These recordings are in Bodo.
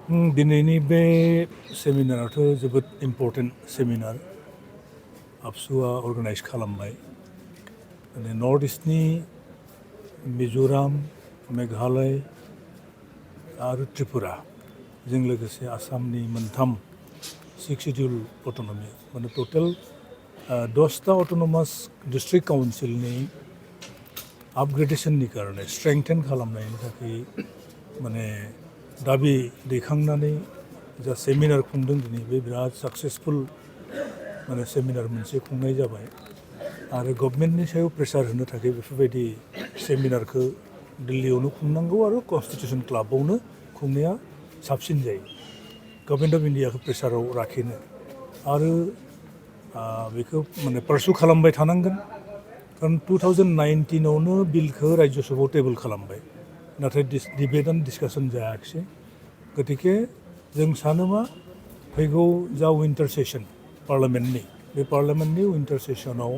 दिनैनि बे सेमिनाराथ' जोबोद इम्पर्टेन्ट सेमिनार आबसुआ अर्गानाइज खालामबाय माने नर्थ इस्टनि मिज'राम मेघालय आरो त्रिपुरा जों लोगोसे आसामनि मोनथाम सिक्स सिडिउल अट'नमि माने टटेल 10टा अट'नमास डिस्ट्रिक्ट काउन्सिलनि आपग्रेडेशननि कारणे स्ट्रेंथेन खालामनायनि थाखाय माने दाबि दैखांनानै जा सेमिनार खुंदों दिनै बे बिराद साक्सेसफुल माने सेमिनार मोनसे खुंनाय जाबाय आरो गभर्नमेन्टनि सायाव प्रेसार होनो थाखाय बेफोरबायदि सेमिनारखौ दिल्लीयावनो खुंनांगौ आरो कन्स्टिटिउसन क्लाबावनो खुंनाया साबसिन जायो गभर्नमेन्ट अफ इन्डियाखौ प्रेसाराव लाखिनो आरो बेखौ माने पारसु खालामबाय थानांगोन कारण 2019आवनो बिलखौ राज्य सभायाव टेबोल खालामबाय नाथाय डिबेट एन्ड डिसकासन जायाखिसै गतिके जों सानो मा फैगौ जा विन्टार सेसन पार्लियामेन्टनि बे पार्लियामेन्टनि विन्टार सेसनाव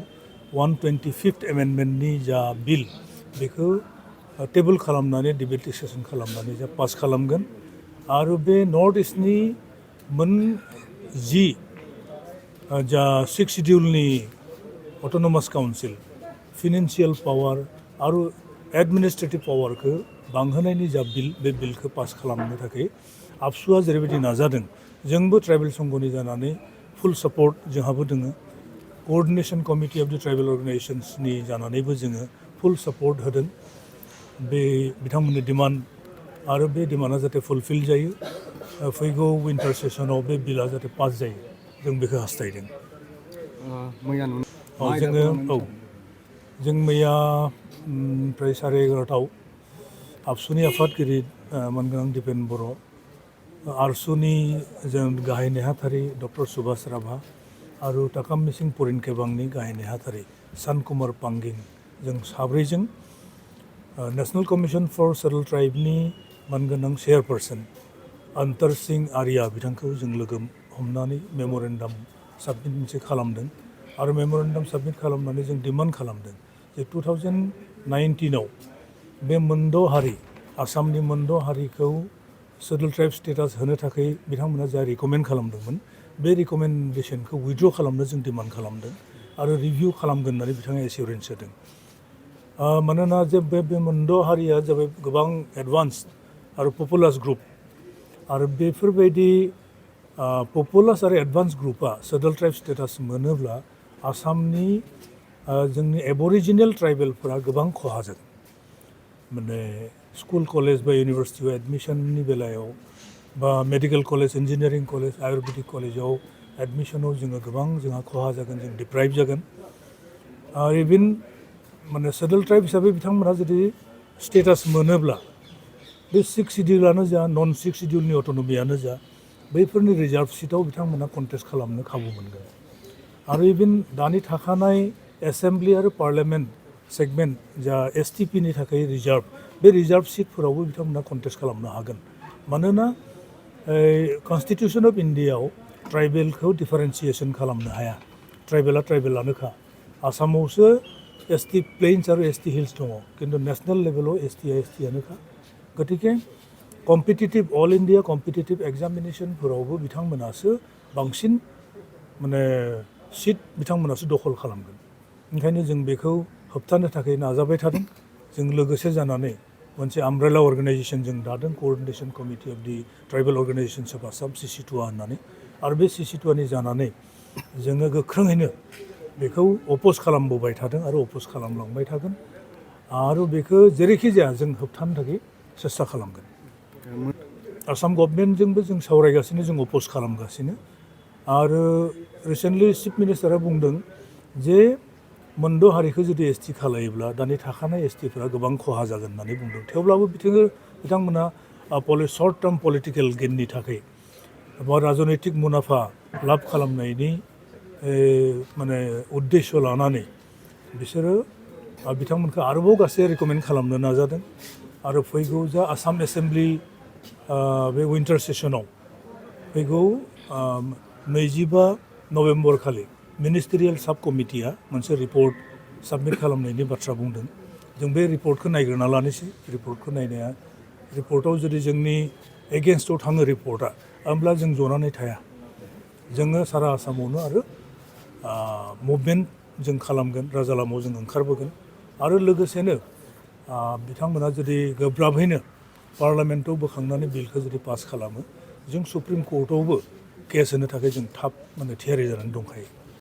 125th एमेन्डमेन्टनि जा बिल बेखौ टेबोल खालामनानै डिबेट डिसकासन खालामनानै जा पास खालामगोन आरो बे नर्थ इस्टनि मोन 10 जा सिक्स सिडिउलनि अट'नमास काउन्सिल फिनेन्सियेल पावार आरो एडमिनिस्ट्रेटिभ पावारखौ बांहोनायनि जा बिल बे बिलखौ पास खालामनो थाखाय आबसुआ जेरैबायदि नाजादों जोंबो ट्राइबेल संघनि जानानै फुल सापर्ट जोंहाबो दोङो कोअर्डिनेशन कमिटि अफ द ट्राइबेल अर्गानाइजेशन्सनि जानानैबो जोङो फुल सापर्ट होदों बे बिथांमोननि डिमान्ड आरो बे डिमान्डा जाहाथे फुलफिल जायो फैगौ विन्टार सेसनाव बे बिला जाहाथे पास जायो जों बेखौ हास्थायदों जों मैया ओमफ्राय 11:30 आबसुनि आफादगिरि मोनगोनां दिपेन बर' आरसुनि जों गाहाय नेहाथारि डक्टर सुभाष राभा आरो ताकाम मिसिं परिनकेबांनि गाहाय नेहाथारि सान कुमार पांगिं जों साब्रैजों नेशनेल कमिशन फर सेटल ट्राइबनि मोनगोनां चेयारपारसन अंतर सिंह आर्या बिथांखौ जों लोगो हमनानै मेम'रेन्डाम साबमिट मोनसे खालामदों आरो मेम'रेन्डाम साबमिट खालामनानै जों डिमान्ड खालामदों जे 2019आव बे मोनद' हारि आसामनि मोनद' हारिखौ सेटल ट्राइब स्टेटास होनो थाखाय बिथांमोना जा रिकमेन्ड खालामदोंमोन बे रिकमेन्डेसनखौ उइथड्र खालामनो जों डिमान्ड खालामदों आरो रिभिउ खालामगोन होननानै बिथाङा एसिउरेन्स होदों मानोना जे बे मोनद' हारिया जाबाय गोबां एडभान्स आरो पपुलास ग्रुप आरो बेफोरबायदि पपुलास आरो एडभान्स ग्रुपआ सेटल ट्राइब स्टेटास मोनोब्ला आसामनि जोंनि एबरिजिनेल ट्राइबेलफोरा गोबां खहा जागोन माने स्कुल कलेज बा इउनिभार्सिटियाव एडमिशननि बेलायाव बा medical college engineering college Ayurvedic कलेजाव एडमिशनाव जोङो गोबां जोंहा खहा जागोन जों डिप्राइभ जागोन आरो इभेन माने सेटल ट्राइब हिसाबै बिथांमोनहा जुदि स्टेटास मोनोब्ला बे सिक्स सिडिउलानो जा नन सिक्स सिडिउलनि अट'नमियानो जा बैफोरनि रिजार्भ सिटआव बिथांमोनहा कन्टेस्ट खालामनो खाबु मोनगोन आरो इभेन दानि थाखानाय एसेम्ब्लि आरो पार्लियामेन्ट सेगमेन्ट जा एसटिपिनि थाखाय रिजार्भ बे रिजार्भ सिटफोरावबो बिथांमोनहा कन्टेस्ट खालामनो हागोन मानोना कन्स्टिटिउसन अफ इन्डियाआव ट्राइबेलखौ डिफारेन्सिएसन खालामनो हाया ट्राइबेला ट्राइबेलानोखा आसामावसो एसटि प्लेन्स आरो एसटि हिल्स दङ खिन्थु नेसनेल लेभेलाव एसटिआ एसटिआनोखा गतिके कम्पिटिटिभ अल इन्डिया कम्पिटिटिभ एग्जामिनेसनफोरावबो बिथांमोनासो बांसिन माने सिट बिथांमोनासो दखल खालामगोन ओंखायनो जों बेखौ होबथानो थाखाय नाजाबाय थादों जों लोगोसे जानानै मोनसे आमब्रेला अर्गानाइजेसन जों दादों coordination committee of the tribal organisations of Assam CC2A होननानै आरो बे CC2Aनि जानानै जोङो गोख्रोङैनो बेखौ अपोज खालामबोबाय थादों आरो अपोज खालामलांबाय थागोन आरो बेखौ जेरैखि जाया जों होबथानो थाखाय सेस्था खालामगोन आसाम गभर्नमेन्टजोंबो जों सावरायगासिनो जों अपोज खालामगासिनो आरो रिसेन्टलि चिफ मिनिस्टारा बुंदों जे मोनद' हारिखौ जुदि एसटि खालायोब्ला दानि थाखानाय एसटिफोरा गोबां खहा जागोन होननानै बुंदों थेवब्लाबो बिथांमोना सर्ट टार्म पलिटिकेल गेननि थाखाय बा राजनैतिक मुलाम्फा लाब खालामनायनि माने उद्देश्य लानानै बिसोरो बिथांमोनखौ आरोबाव गासै रिकमेन्ड खालामनो नाजादों आरो फैगौ जा आसाम एसेम्ब्लि बे विन्टार सेसनाव फैगौ 25 नभेम्बर खालि मिनिस्ट्रियेल साब कमिटिया मोनसे रिपर्ट साबमिट खालामनायनि बाथ्रा बुंदों जों बे रिपर्टखौ नायग्रोना लानोसै रिपर्टखौ नायनाया रिपर्टआव जुदि जोंनि एगेन्स्टआव थाङो रिपर्टआ, होमब्ला जों जनानै थाया। जोङो सारा आसामावनो आरो मुभमेन्ट जों खालामगोन, राजा लामायाव जों ओंखारबोगोन। आरो लोगोसेनो बिथांमोना जुदि गोब्राबैनो पार्लियामेन्टआव बोखांनानै बिलखौ जुदि पास खालामो, जों सुप्रिम कर्टआवबो केस होनो थाखाय जों थाब थियारि जानानै दंखायो।